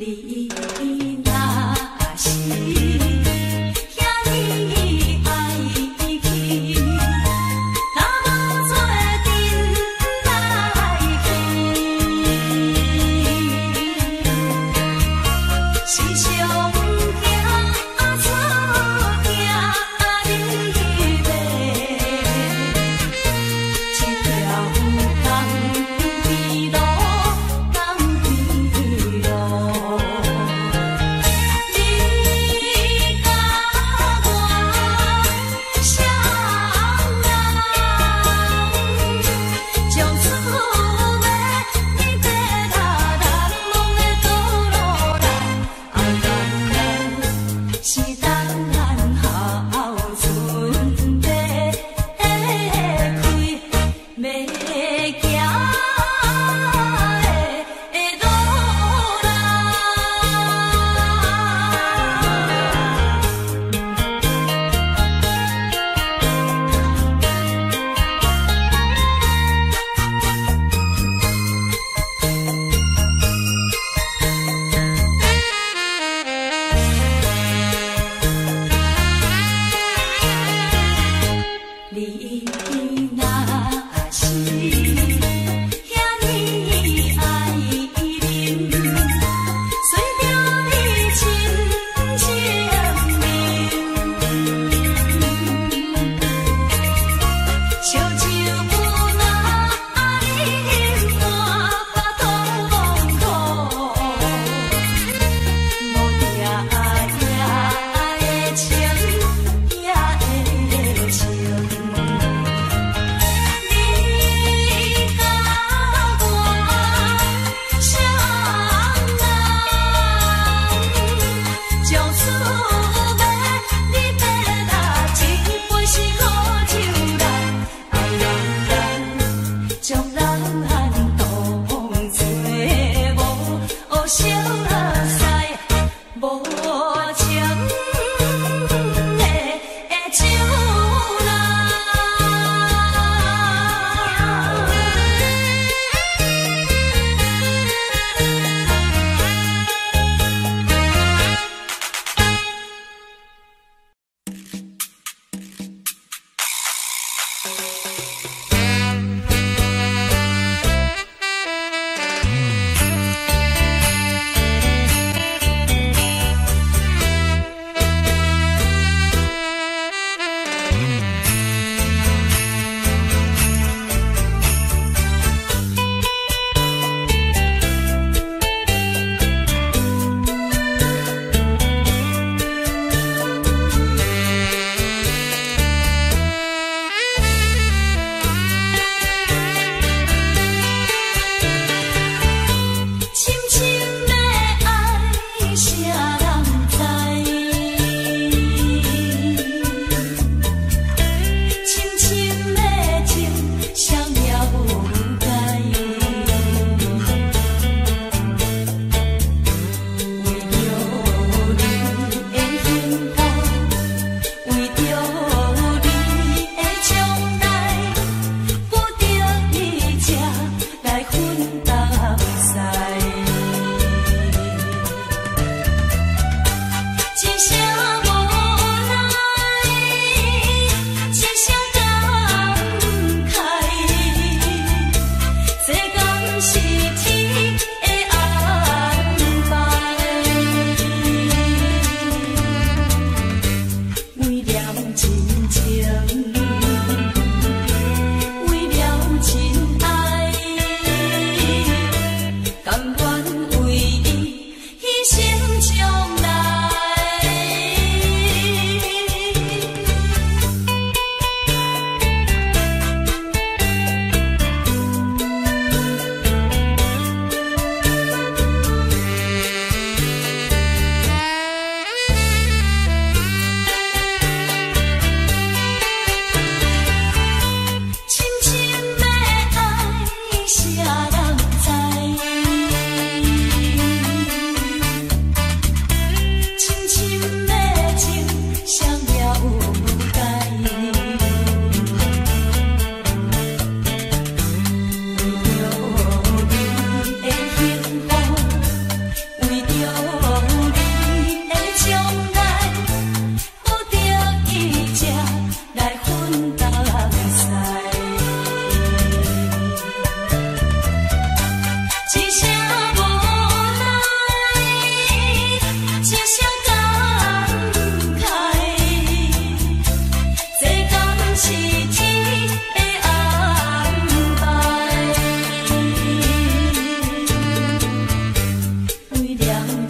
你若是遐呢愛去，若無做陣來去，是上驚出驚你欲，一條江邊路，江邊路。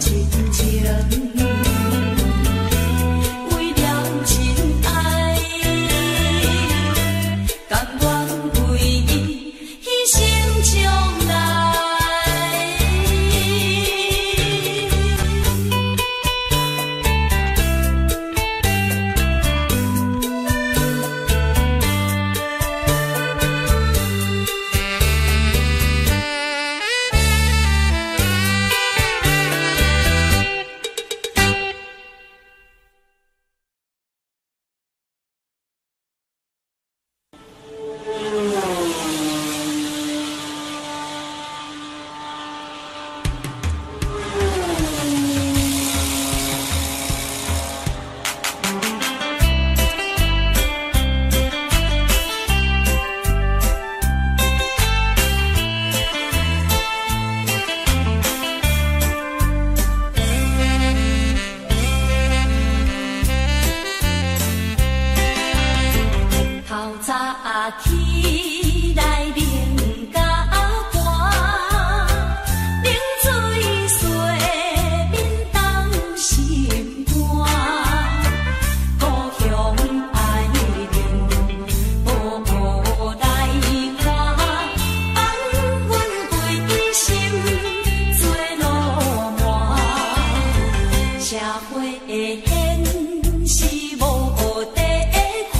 真情，為了真愛，甘願為伊犧牲將來。透早起來冷甲寒，冷水洗面凍心肝。故鄉愛人無來看，放阮規心做鱸鰻。社會的現實無得看，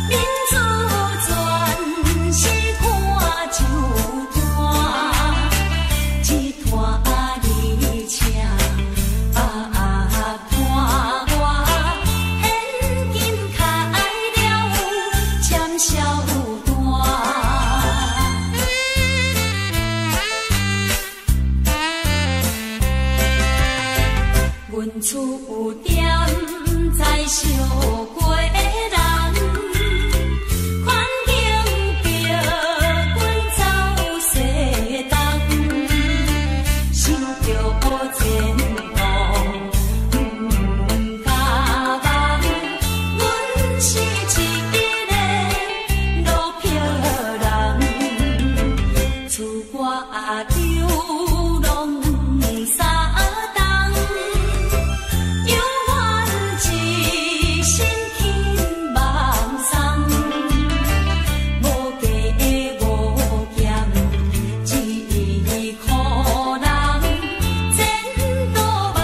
民主全是看酒單，一拖二車百拖外，現金開了簽銷單。阮厝踮在小街人，環境逼阮走西東，想著前途不敢望，阮是一個落魄人，出外流浪三冬。犹原一身轻梦送，無加無減一箍人，前途茫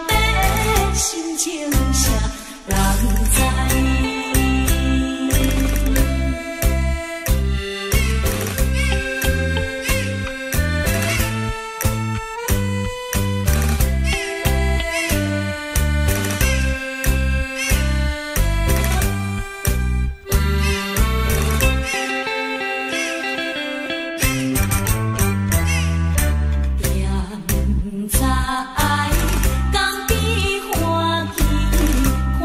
的心情，啥人知？踮在江边欢喜，看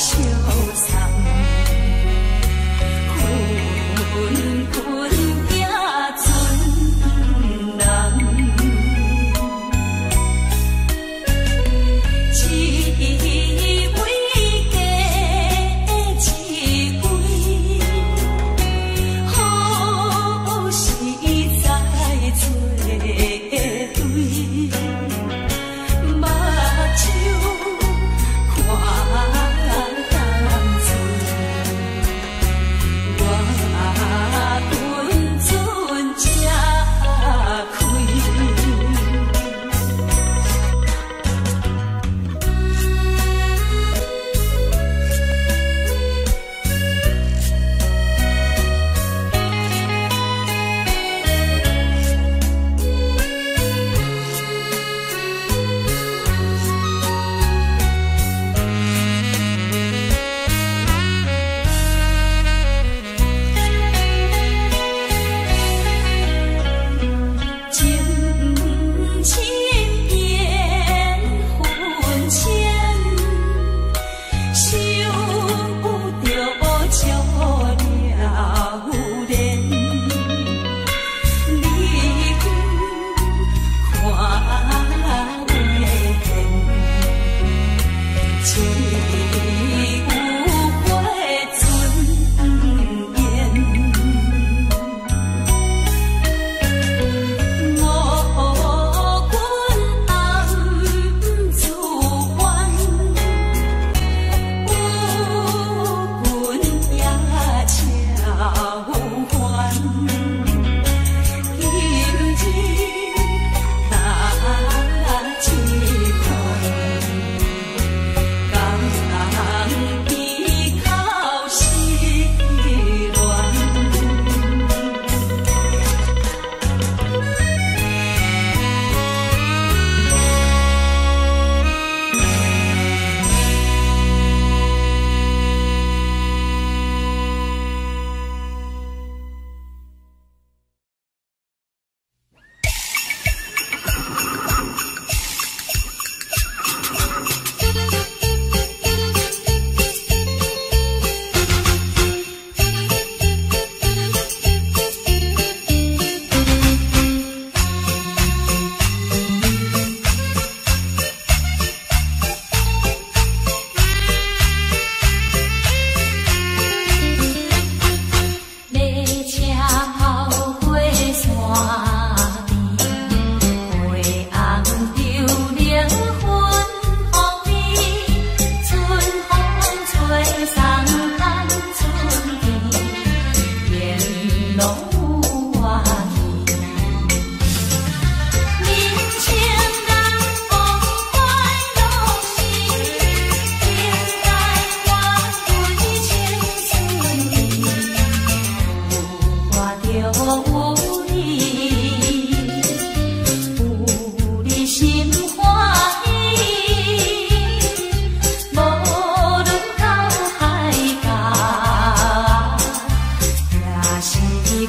相送，纷纷行船人，一位加一位，好时在做对，目睭看淡水，我阵阵才开。情深缘分浅，想著足了然。你看袂见，只有过尊严。我君暗自怨，有君也超凡。今日哪一款，共鼻口失恋。马车跑过山边，花红柳绿芬芳味，春风吹送看春天，沿路有我去。年轻人讲快乐时，应该我对青春意，有我就有你，有你心欢喜。无论到海角，也是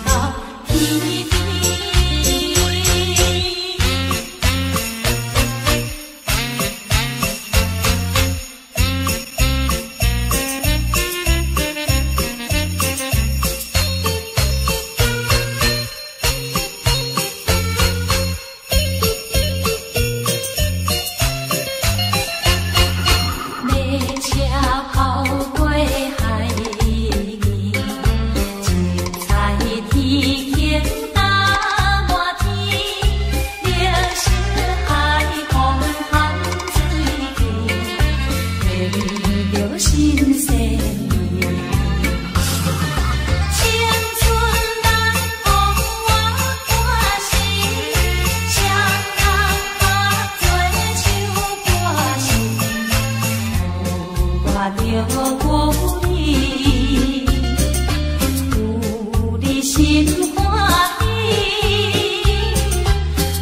到天边。马车跑过海墘，七彩天空搭满天，绿色海风含水气，连着新鲜味。青春来予我看时，双人合做唱歌时，有我就有你，有你心欢喜。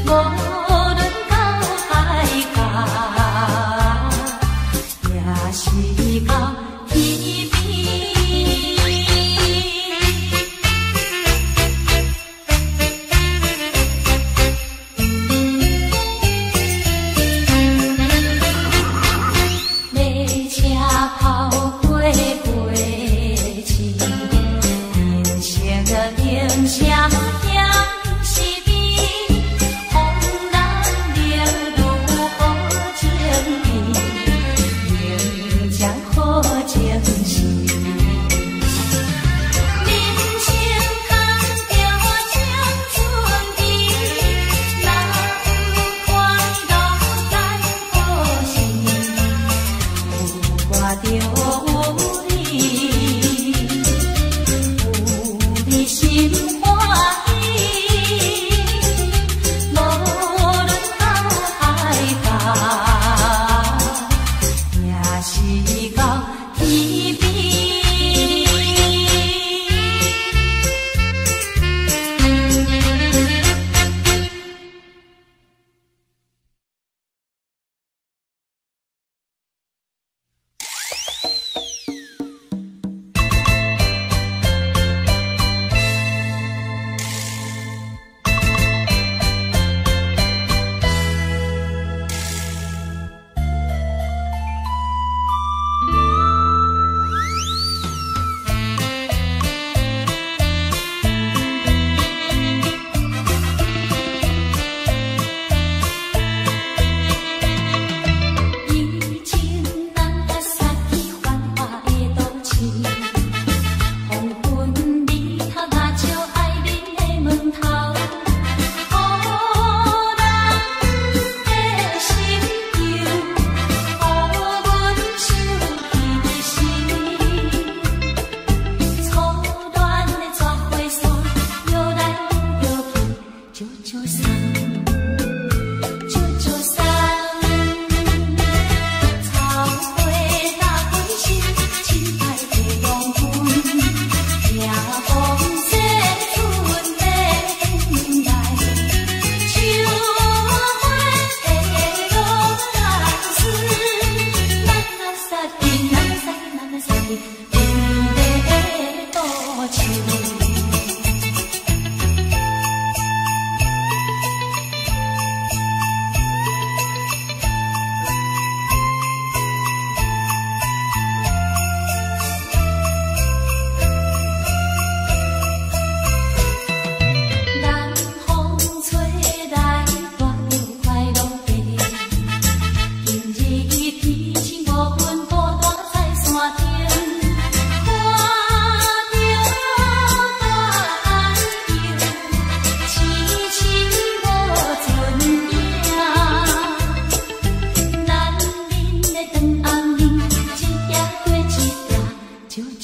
无论到海角，也是到天边。马车跑过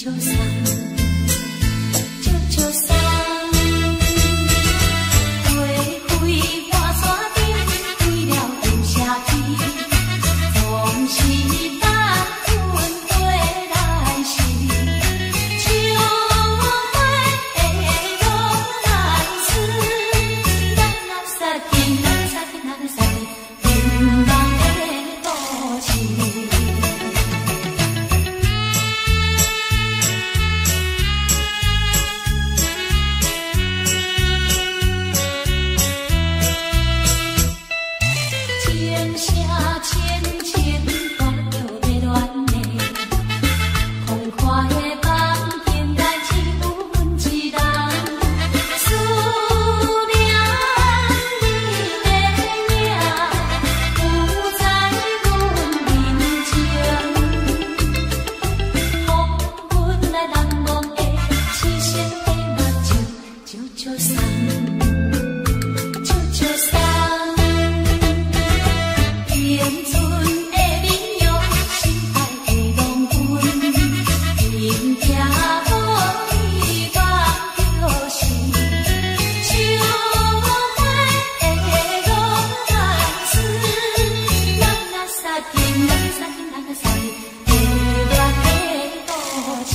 少送，少少送。花开满山顶，开了又谢去，总是等阮回来时，秋花落难思，咱若杀去，咱杀去，咱杀去，人梦的都市。情写浅浅，讲着欲恋的，空旷的房间内只有阮一人，思念你的影，浮在阮面前，予阮来难忘的痴心的目睭，少少送，少少送。青春的面容，心爱的郎君，紧行无伊望著是，秋花的落难思，咱若杀去，咱杀去，咱杀去，迷恋的都市。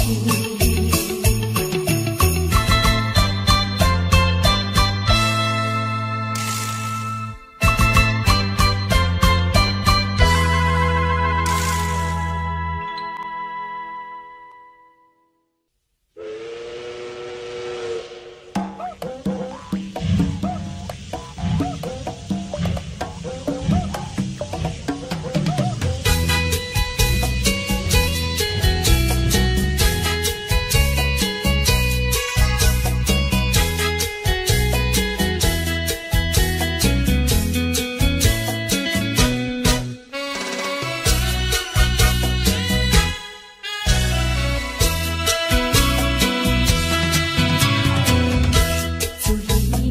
自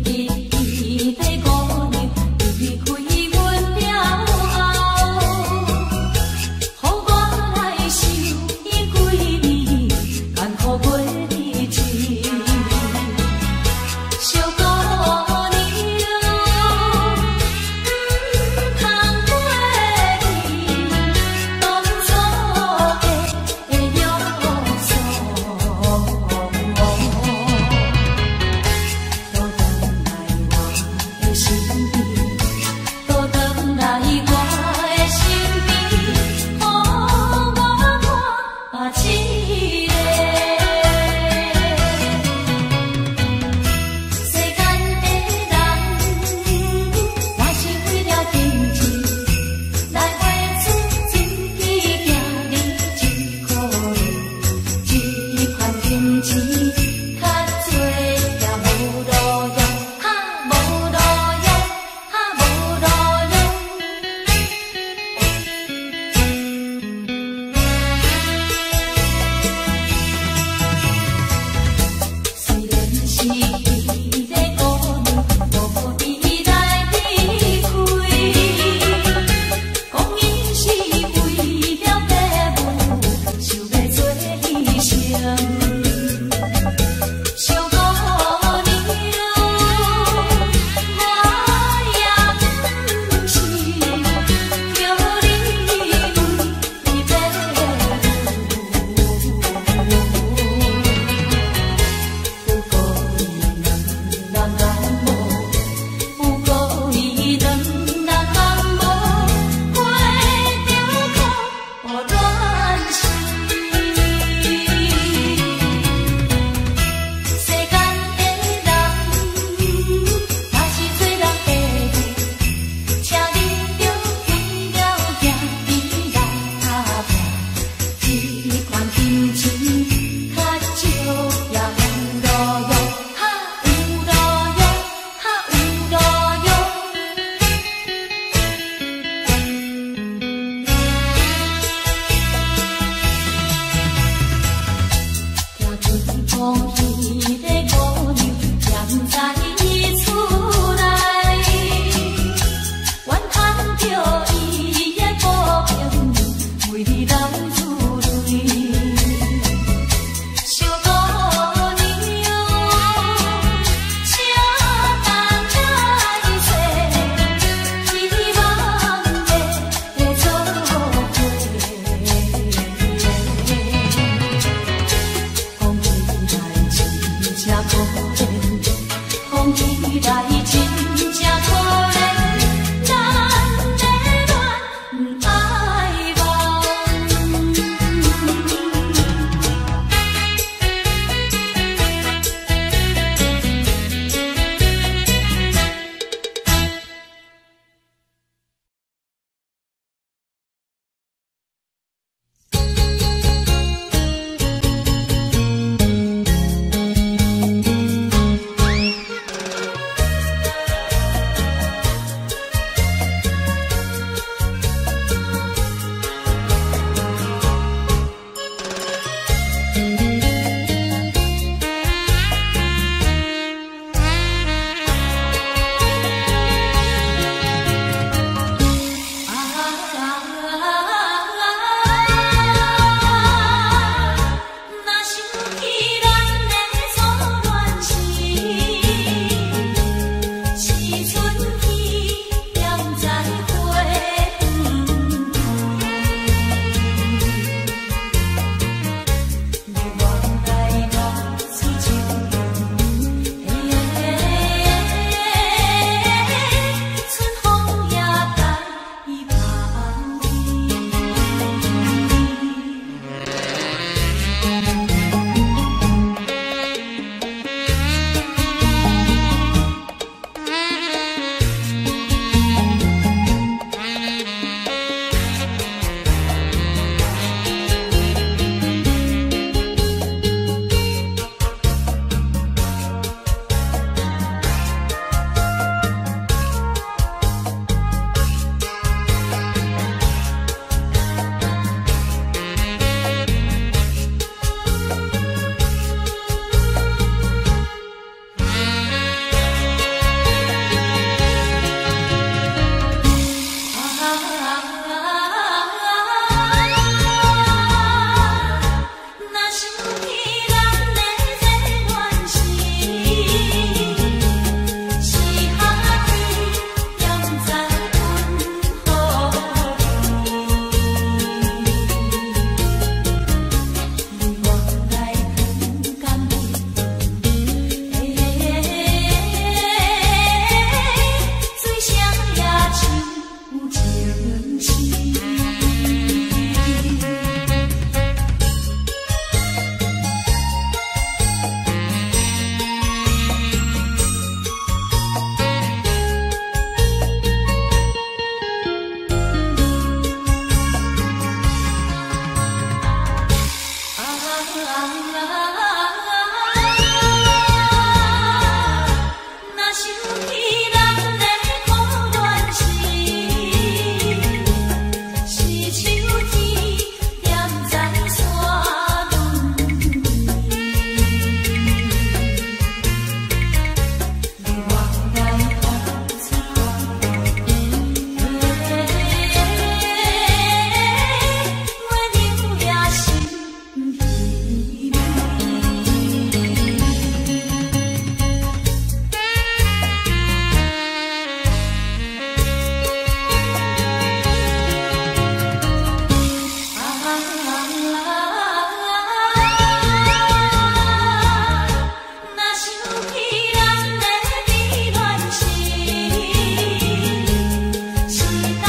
彼日彼姑娘离开阮了后，予我来受伊几暝艰苦过日子。小姑娘，毋通过去当初的约束。倒转来我的身边，倒转来我的身边，予我看一个。世间的人，若是为了金钱来画出真虚行日真可怜，这款金钱较济也无路用，哈无路用，哈无路用。虽然是彼个姑娘无意来离开，讲伊是为了爸母想欲做牺牲。小姑娘，我也毋是叫你为爸母。不过伊两人眼无，不过伊两人眼无，过着苦恋死。若想起咱的苦恋时，是秋天踮在山崙边，你我来付出。月娘也心稀微。啊！若想起咱的美恋时，是冬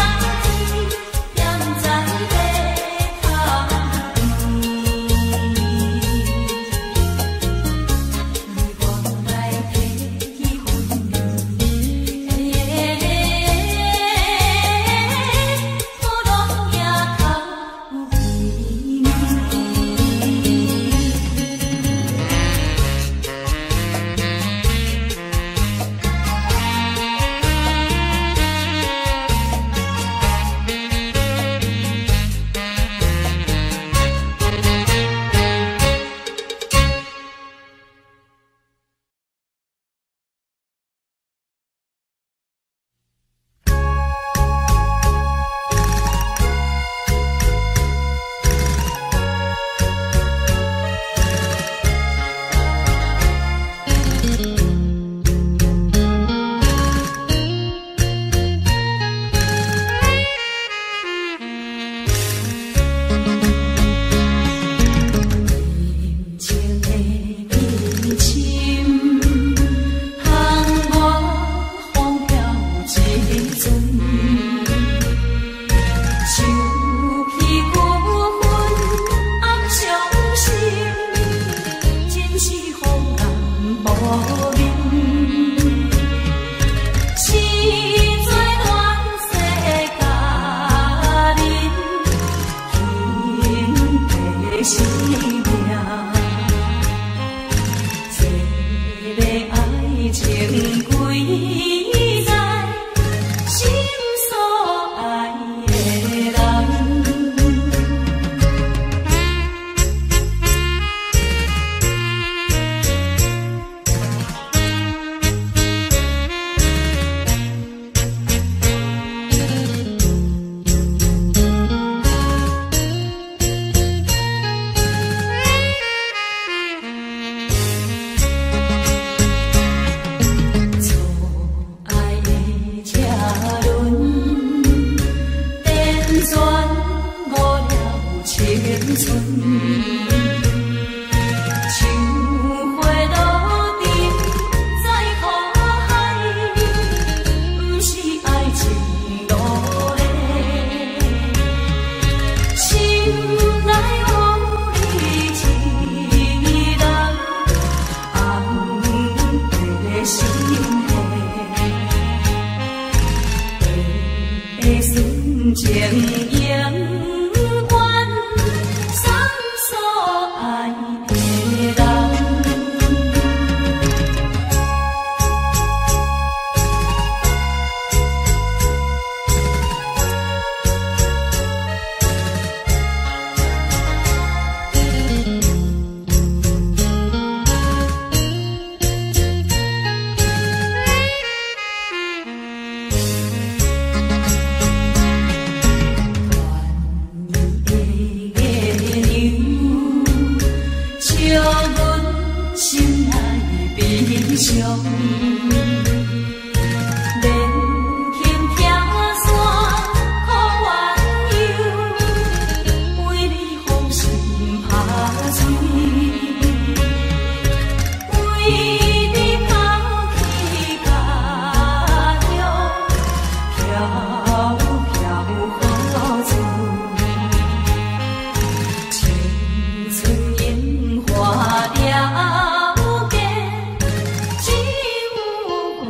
天踮在白头边，你我来提起分离，土拢也哭悲鸣。深情的悲深，通我风飘一阵。想起旧恨暗伤心，真是予人无眠。是做乱世佳人，轻地生命。这个爱情归在心所爱的人。错爱的车轮，辗转误了青春。像花落沉在苦海，不是爱情路咧。心内有你一人，红白心的纯情永远送所爱的人。愿意的月娘，笑阮心内悲伤。连轻拆山苦怨忧，为你放心拍水，为你抛弃家乡，飘飘何处？青春樱花了结，只有我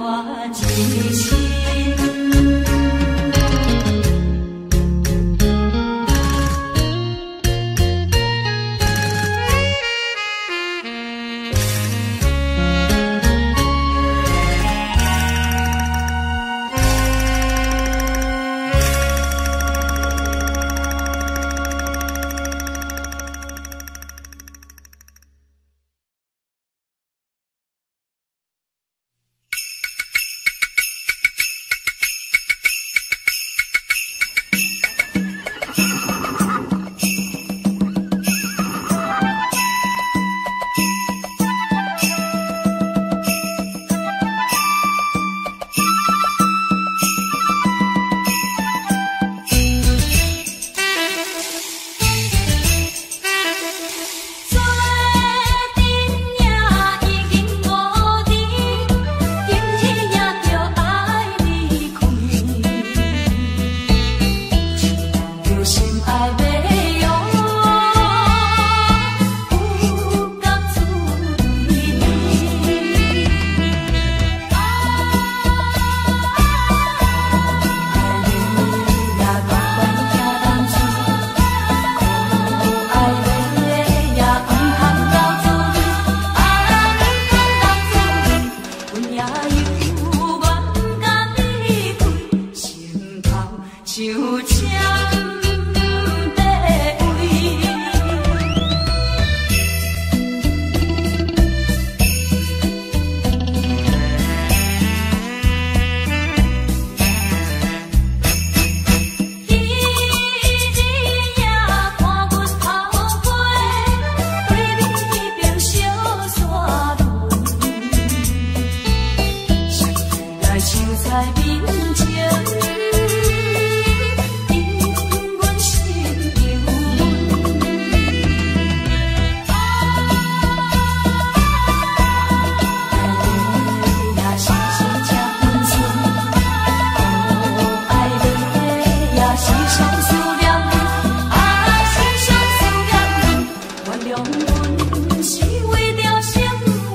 毋是為著生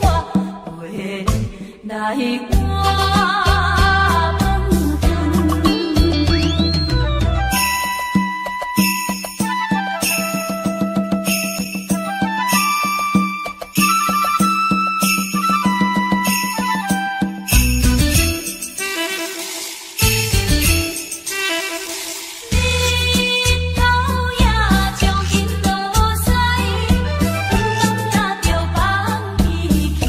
活，袂來換飯頓。日頭也將近落西，阮攏也著放棄去。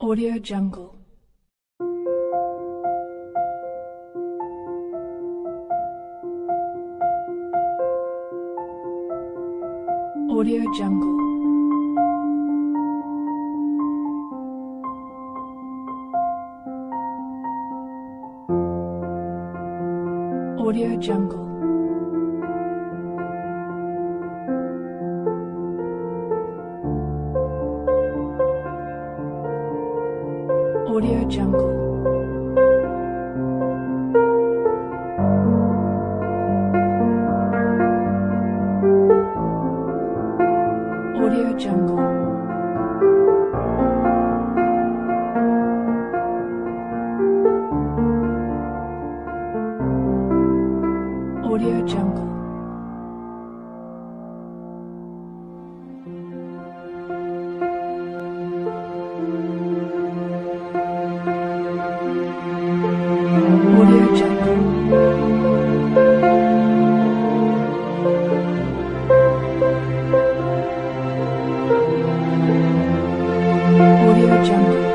Audio Jungle. Audio Jungle. Audio Jungle. Audio Jungle. Audio Jungle. Audio Jungle. Audio Jungle. Audio Jungle. Audio Jungle.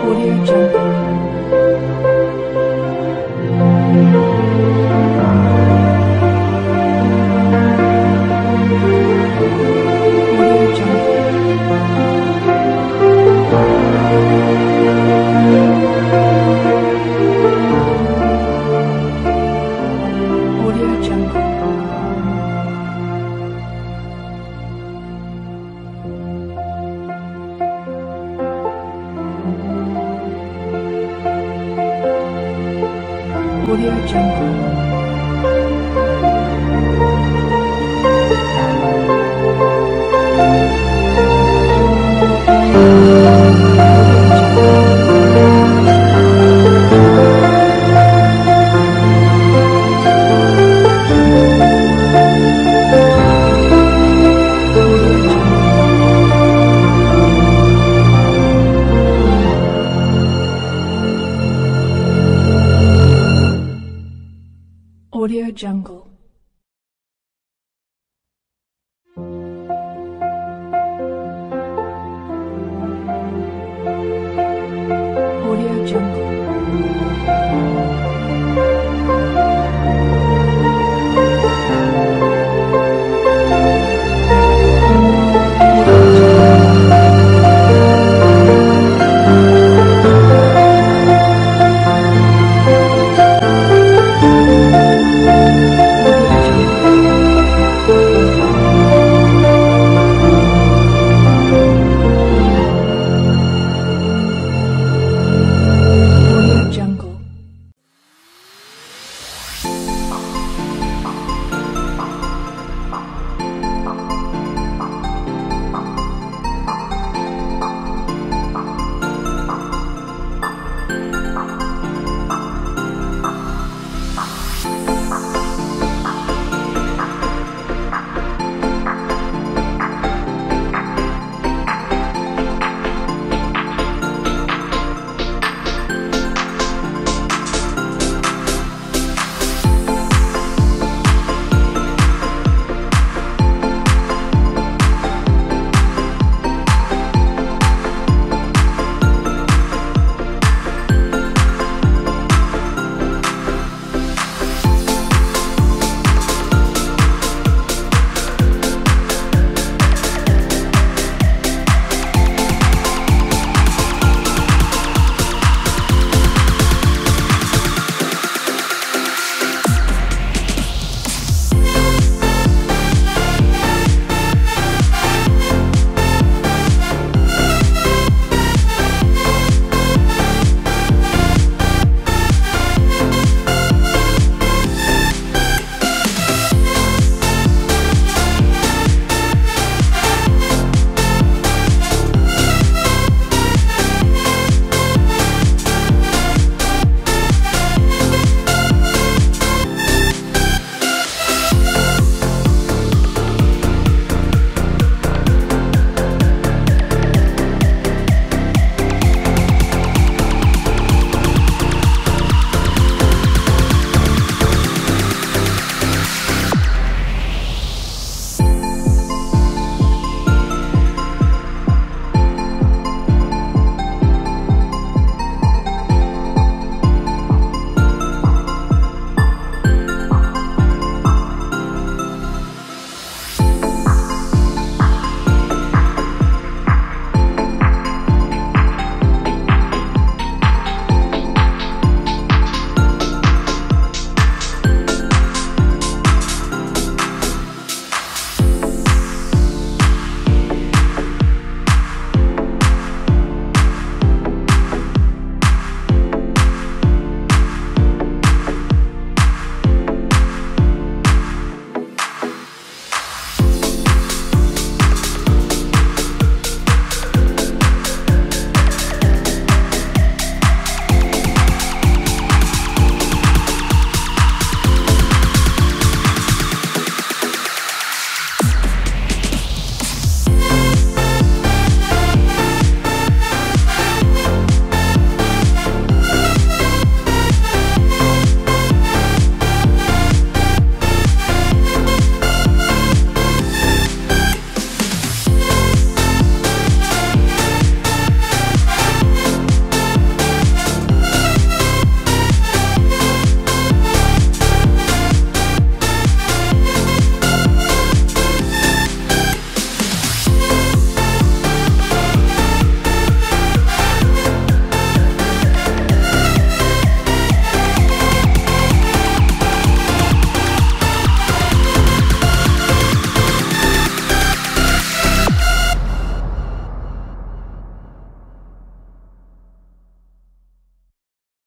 Audio Jungle. Audio Jungle. Audio Jungle. Audio Jungle. Audio Jungle.